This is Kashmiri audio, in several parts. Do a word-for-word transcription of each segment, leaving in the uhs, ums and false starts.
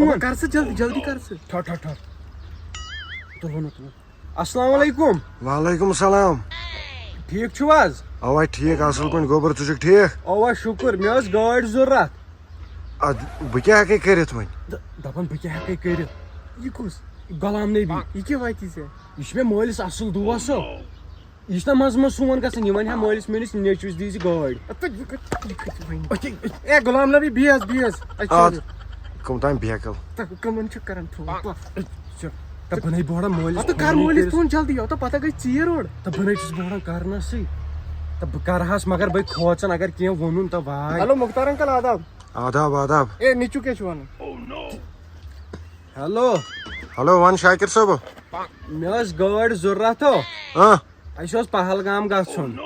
فون۔ کر ژٕ جلدی، جلدی کر ژٕ۔ ٹھہر، ٹھہر، ٹھہر۔ تُل وَنو، تُل وَنو۔ السلام علیکم۔ وعلیکم السلام۔ ٹھیٖک چھِو حظ؟ اَوا ٹھیٖک، اَصٕل پٲٹھۍ۔ گوٚبُر، ژٕ چھُکھ ٹھیٖک؟ اَوا شُکُر، مےٚ ٲس گٲڑۍ ضوٚرَتھ۔ اَدٕ بہٕ کیٛاہ ہٮ۪کَے کٔرِتھ وۄنۍ؟ دَ-، دَپان بہٕ کیٛاہ ہٮ۪کَے کٔرِتھ؟ یہِ کُس؟ غلام نبی، یہِ کیٛاہ وَتہِ ژےٚ؟ یہِ چھُ مےٚ مٲلِس اَصٕل دوس ہو۔ یہِ چھُنہ منٛزٕ منٛزٕ سون گژھان، یہِ وَنہِ ہا مٲلِس میٲنِس نیٚچوِس دیٖزِ گٲڑۍ۔ اَتھ پٮ۪ٹھ یہِ کَتہِ، یہِ کَتہِ وَنہِ؟ أتی، أتی۔ اے غلام نبی، بیٚہہ حظ، بیٚہہ حظ۔ اَتہِ آ، چھُ۔ کٕم تام بیکل۔ تہٕ کٕمَن چھُ کران فون؟ پَکھ۔ چھُ۔ تہٕ بہٕ نَے بہران مٲلِس تہٕ کر فون مٲلِس کٔرِتھ۔ فون جلدی، یوٗتاہ پَتہٕ گٔے ژیر اورٕ۔ تہٕ بہٕ نَے چھُس بہران کرنَسٕے۔ تہٕ بہٕ کَرٕ ہَس، مگر بہٕ کھوژان، اگر کینٛہہ ووٚنُن تہٕ واے۔ ہیلو مُختار انکل، آداب۔ آداب، آداب۔ اے نیٚچوٗ کیٛاہ چھُ وَنان؟ ہیلو۔ ہیلو، وَن شاکر صٲب۔ مےٚ ٲس گٲڑۍ ضوٚرَتھ ہو۔ ہاں۔ اَسہِ اوس پہلگام گژھُن۔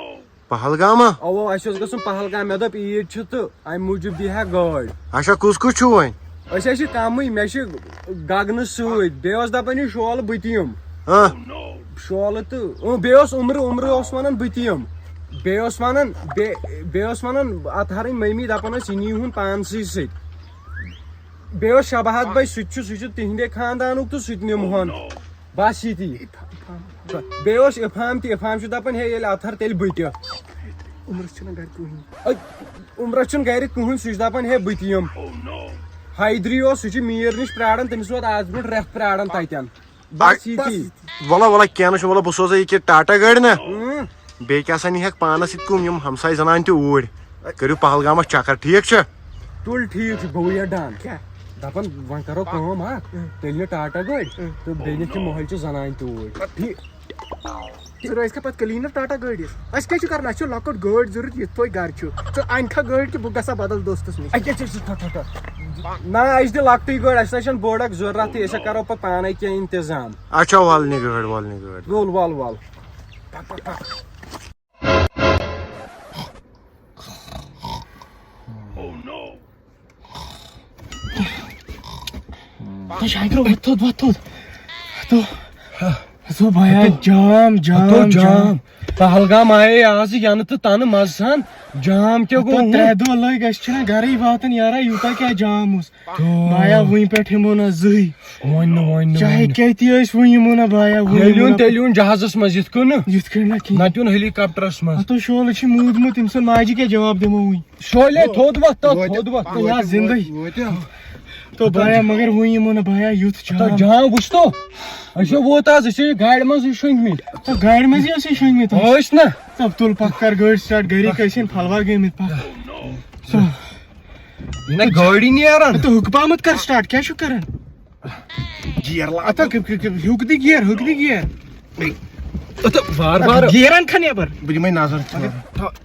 پہلگام ہا؟ اَوا، اَسہِ اوس گژھُن پہلگام۔ مےٚ دوٚپ عیٖد چھِ تہٕ اَمہِ موٗجوٗب دِیہِ ہا گٲڑۍ۔ اچھا، کُس کُس چھُو وۄنۍ؟ أسۍ حظ چھِ کَمٕے، مےٚ چھِ گگنہٕ سۭتۍ۔ بیٚیہِ اوس دَپان یہِ شولہٕ بہٕ تہِ یِمہٕ۔ ہاں۔ شولہٕ تہٕ، اۭں، بیٚیہِ اوس عمرٕ، عمرٕ اوس وَنان بہٕ تہِ یِمہٕ۔ بیٚیہِ اوس وَنان، بیٚیہِ، بیٚیہِ اوس وَنان اطہرٕنۍ مٔمی، دَپان ٲس یہِ نِیٖہُن پانسٕے سۭتۍ۔ بیٚیہِ اوس شبہات بھائی، سُہ تہِ چھُ، سُہ چھُ تِہنٛدے خاندانُک تہٕ سُہ تہِ نِمہٕ ہون۔ بس یِتی۔ بیٚیہِ اوس افہام تہِ، افہام چھُ دَپان، ہے، ییٚلہِ اطہر، تیٚلہِ بہٕ تہِ۔ عمرس چھُنہٕ گرِ کٕہٕنۍ۔ أے، عمرس چھُنہٕ گرِ کٕہٕنۍ، سُہ چھُ دَپان، ہے، بہٕ تہِ یِمہٕ۔ حیدری اوس، سُہ چھُ میٖر نِش پرٛاران، تٔمِس ووت آز برونٛٹھ رٮ۪تھ پرٛاران تَتٮ۪ن۔ بس یِتی۔ وَلہٕ، وَلہٕ، کینٛہہ نہٕ چھُ، وَلہٕ، بہٕ سوزَے یہِ کہِ ٹاٹا گٲڑۍ نا۔ اۭں۔ بیٚیہِ کیٛاہ سا نِہَکھ پانَس سۭتۍ کٕم یِم ہمساے زنانہٕ تہِ اوٗرۍ۔ کٔرِو پہلگامَس چکر، ٹھیٖک چھا؟ تُل ٹھیٖک چھُ، گوٚو یہِ ڈن۔ کیٛاہ؟ دَپان وۄنۍ کَرو کٲم اَکھ، اۭں۔ تیٚلہِ نہِ ٹاٹا گٲڑۍ، اۭں۔ تہٕ بیٚیہِ نِکھ یہِ مۄہلچہِ زنانہٕ تہِ اوٗرۍ۔ ٹھیٖک۔ ژٕ روزِ کھا پَتہٕ کٕلیٖنَر ٹاٹا گٲڑِس؟ اَسہِ کیٛاہ چھُ کَرُن؟ اَسہِ چھُ لۄکُٹ گٲڑۍ ضوٚرَتھ، یِتھ پٲٹھۍ گَرِ چھُ۔ ژٕ اَنکھا گٲڑۍ کہِ بہٕ گژھا بدل دوستَس نِش؟ اَکہِ، اَکہِ، اَکہِ، ٹھَ، ٹھَ، ٹھَ۔ نہ، اَسہِ دِ لۄکٹٕے گٲڑۍ، اَسہِ نہ چھَنہٕ بٔڑ اَکھ ضوٚرَتھٕے، أسۍ ہا کَرو پَتہٕ پانَے کینٛہہ اِنتظام۔ اچھا، وَل نہِ گٲڑۍ، وَل نہِ گٲڑۍ۔ وَل، وَل، وَل۔ پَک، پَک، پَک۔ تہٕ شاکرو، وۄتھ تھوٚد، وۄتھ تھوٚد۔ ہتو، ہتو بھایا، ہتو۔ جام، ہتو جام، جام۔ جام۔ پہلگام آیے آز ینہٕ تہٕ تنہٕ مزٕ سان۔ جام کیٛاہ گوٚو ہتو، ہُم؟ ترٛےٚ دۄہ لٔگۍ، اَسہِ چھِنہٕ گرے واتان، یارا، یوٗتاہ کیٛاہ جام اوس۔ تو۔ بھایا، وٕنہِ پٮ۪ٹھ یِمو نہ زٕہٕے۔ وۄنۍ نہٕ، وۄنۍ نہٕ، چاہے وۄنۍ نہٕ۔ کیٛاہ تہِ ٲسۍ، وۄنۍ یِمو نہ، بھایا، وۄنۍ ییٚلہِ یِمو یُن، نہ۔ تیٚلہِ یُن جہازس منٛز، یِتھ کٔنۍ نہٕ۔ یِتھ کٔنۍ نہ کِہیٖنۍ۔ نتہٕ یُن ہیلی کاپٹرس منٛز۔ ہتو، شولہٕ چھِ موٗدمُت، تٔمۍ سٕنٛز ماجہِ کیٛاہ جواب دِمو وۄنۍ؟ شولے، تھوٚد وۄتھ، تو ووتہِ، تھوٚد وۄتھ۔ ووتہِ، یا زندے۔ ووتہِ۔ تو بھایا، مگر وۄنۍ یِمو نہ بھایا یُتھ تو جام۔ جام وٕچھ تو۔ أسۍ چھِ ووت آز، أسۍ چھِ گاڑِ منٛز، یہِ شۄنٛگمٕتۍ۔ تو گاڑِ منٛز یہِ ٲسۍ شۄنٛگمٕتۍ۔ ٲسۍ نہ۔ تو تُل پکھ، کر گٲڑۍ سٹارٹ، گرِکۍ ٲسۍ ہن پھلوا گٔمٕتۍ پکھ۔ تو۔ یہِ نہ گٲڑی نیران۔ تو حُکمامت کر سٹارٹ، کیٛاہ چھُکھ کران؟ گیر لا۔ اَتھ ہا ک-، ک-، ک-، ہیوٚک دِ گیر، ہیوٚک دِ گیر۔ اَتھ وار وار۔ گیرن کھا نٮ۪بر۔ بہٕ دِمے نظر۔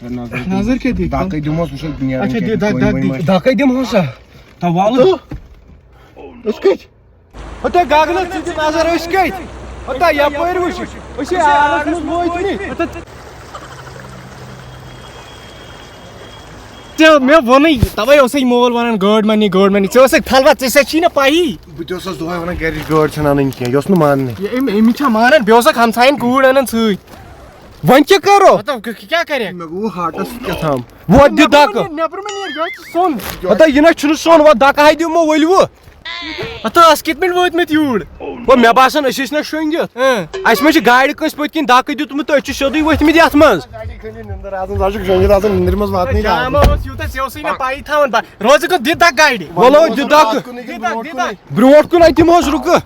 نظر۔ نظر کیٛاہ دِ؟ دَکٕے دِمہوس، وٕچھو نیران اچھا، کیٛاہ دِ، دَکھ، دَکھ دِ۔ دَکٕے دِمہوسا؟ تَوالہٕ۔ أسۍ کَتہِ؟ ہتا گگنہٕ، ژٕ دِ نظر، أسۍ کَتہِ؟ ہتا یَپٲرۍ وٕچھ۔ أسۍ ہے آرَس منٛز وٲتۍ مٕتۍ۔ ژےٚ مےٚ ووٚنُے، تَوَے اوسَے مول وَنان، گٲڑۍ مَنی، گٲڑۍ مَنی۔ ژےٚ ٲسَے پھلوا، ژےٚ سا چھی نہ پَیی۔ بہٕ تہِ اوسُس دۄہَے وَنان، گَرِچ گٲڑۍ چھَنہٕ اَنٕنۍ کینٛہہ، یہِ اوس نہٕ ماننٕے۔ یہِ أمۍ، أمِس چھا مانان؟ بیٚیہِ اوسَکھ ہمسایَن کوٗر اَنان سۭتۍ۔ وۄنۍ کیٛاہ کَرو؟ مطلب، کہِ-، کیٛاہ کَرِ؟ مےٚ گوٚو ہاٹَس کیٛاہ تام۔ وۄتھ دِ مےٚ دوٚپ دَکہٕ۔ نہٕ، نٮ۪برٕ مہ نیر، یہِ حظ چھُ سۄن۔ ہتا یہِ نہ چھُنہٕ سۄن، وۄتھ دَکہٕ ہاے دِمو ؤلۍ وٕ۔ ہتا، أسۍ کِتھ پٲٹھۍ وٲتۍ مٕتۍ یوٗرۍ؟ وۄنۍ مےٚ باسان، أسۍ ٲسۍ نہ شۄنٛگِتھ۔ اۭں۔ اَسہِ ما چھِ گاڑِ کٲنٛسہِ پٔتۍ کِنۍ دَکہٕ دیُتمُت تہٕ أسۍ چھِ سیوٚدُے ؤتھۍ مٕتۍ یَتھ منٛز۔ نِندٕر آسان، آز چھُکھ شۄنٛگِتھ آسان، نِندرِ منٛز واتنٕے جام اوس یوٗتاہ، ژےٚ اوسُے نہٕ پَیی تھاوان۔ با-، روزٕ گوٚو دِ دَکہٕ گاڑِ۔ وَلہٕ دِ دَکہٕ۔ دِ دَکہٕ، دِ دَکہٕ۔ برونٛٹھ کُن اَتہِ دِمہوس رُکہٕ۔